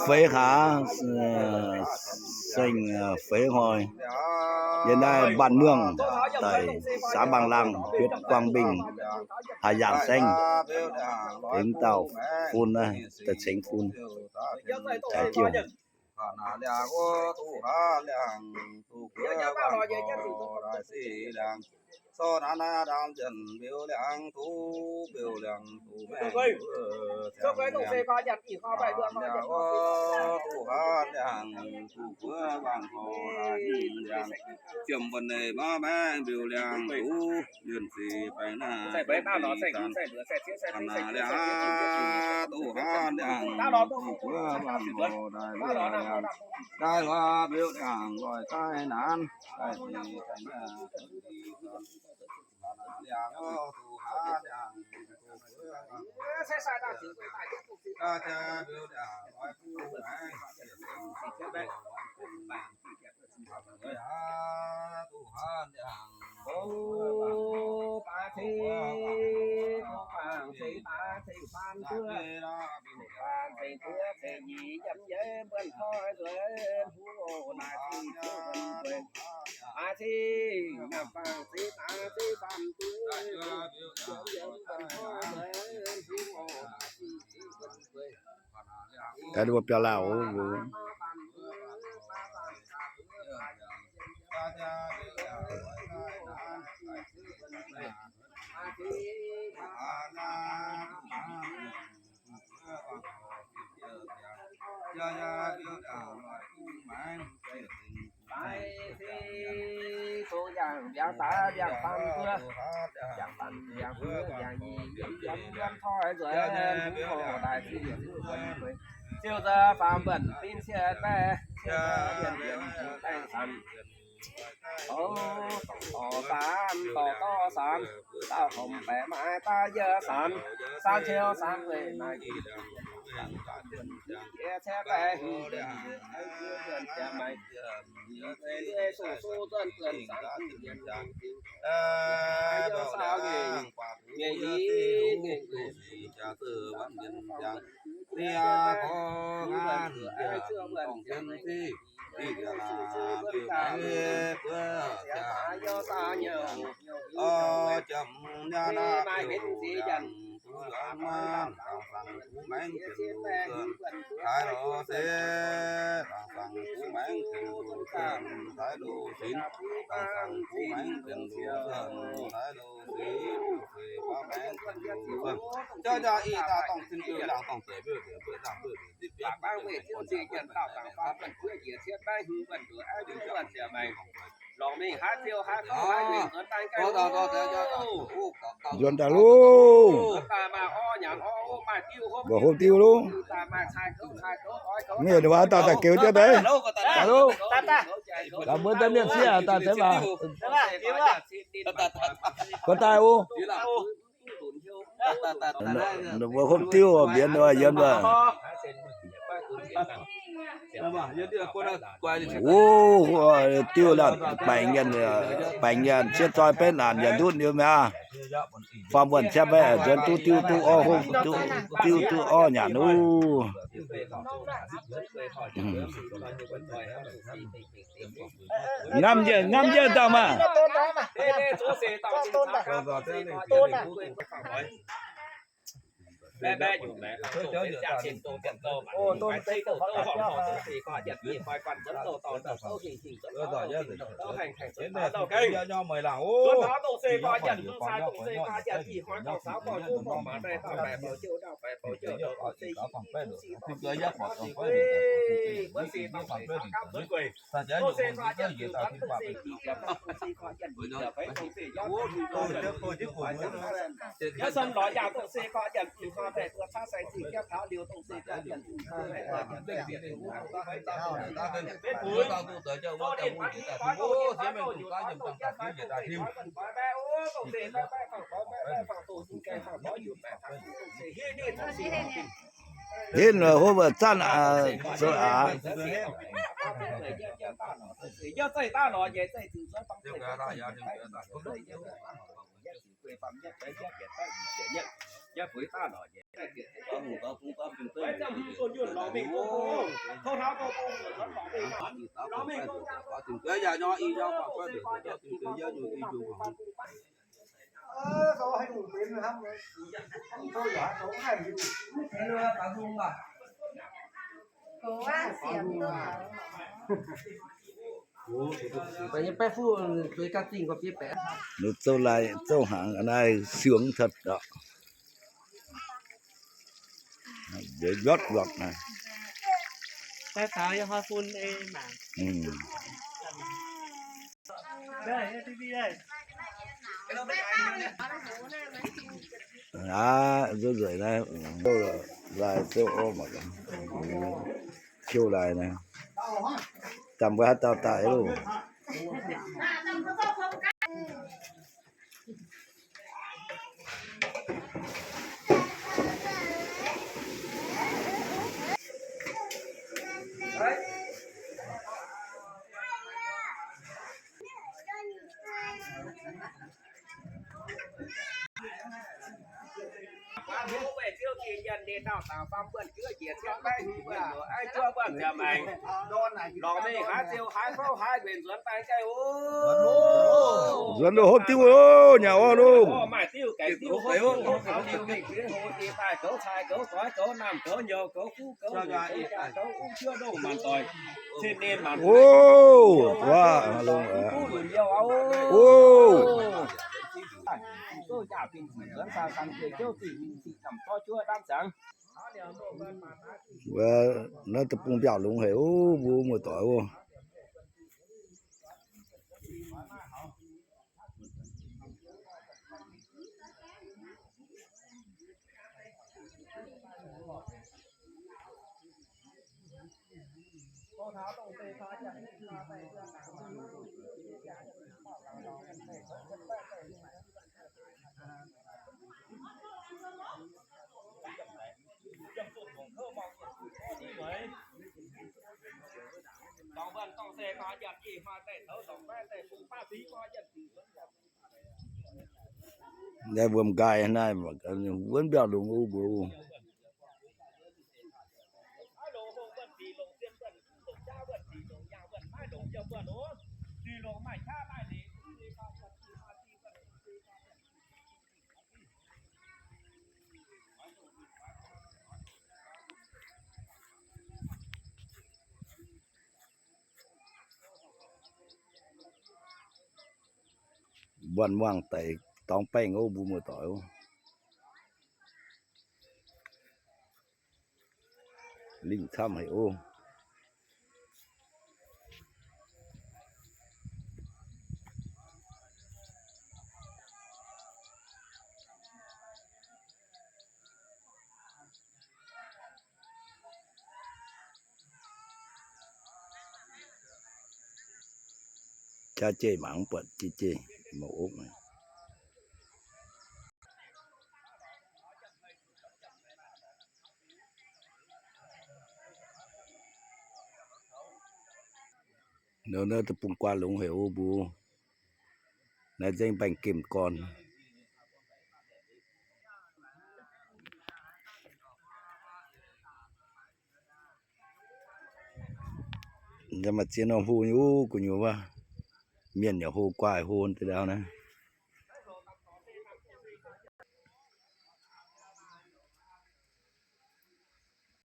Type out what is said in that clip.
Feix hlaax, seng feix hnoi, yiem naaiv Mbaanh Muangh daic, xã Mbaang Lang, huyện Quảng Bình, Hà Giang saengv, tengx dauh fun naaiv, daaih cengx fun, caux jiouh. Gaax mbuo biauv-lauh oc. Nzuonx daaih loh. Mbuo hopv diuv loh. Mienh waac daaih daaih geux jienv deix. Daaih mbuo daaih mienh sieqv daaih deix waac. Gorngv daaih oc. Mbuo hopv diuv mbienv yiem wuov. Wuov diuv laanh baengc nyanc, baengc nyanc sieqv zoi benx naanc nyanc ndutv liuz mi'aqv. Faam wuonh ciepv maiv nzuonx duqv diuv duqv orv, hopv diuv duqv orv nyanc wuov. Ngamv njiec, ngamv njiec dangh maah. Hinh hopv zanc aqv. Ninh zouv lai zouv hnaangx naaiv siuangx cuotv oc. Njuotv luoqc naaiv. Aav, nzuonx nzueic naaiv, lai zouv orv mangc, qiu lai naaiv, dangh mbuo haaix dauh daaih loh. Nzuonx loh, hopv diuv oc, nyanc orv loh. Oc, oc. Naaiv deic-bung mbiauh longx haic oc, mbuo muoz-doic oc. Naaiv wuom nqaai naaiv, wuonv mbiauh longx oc mbuo. Mbuonx muangh daic dorngx baengh oc, mbuo muoz-doic oc. Lingh camv haic oc. Jaav jeiv mangc mv buatc jeiv jeiv mouc opv. Nor naaiv deic-bung guaan longx haic oc mbuo. Naaiv nzengc baengh gemh gorn. Maaih ziex norm hlo nyei, gu'nyuoz wuov. Mienh yaac hlo guaaih hlo deix ndau naaiv.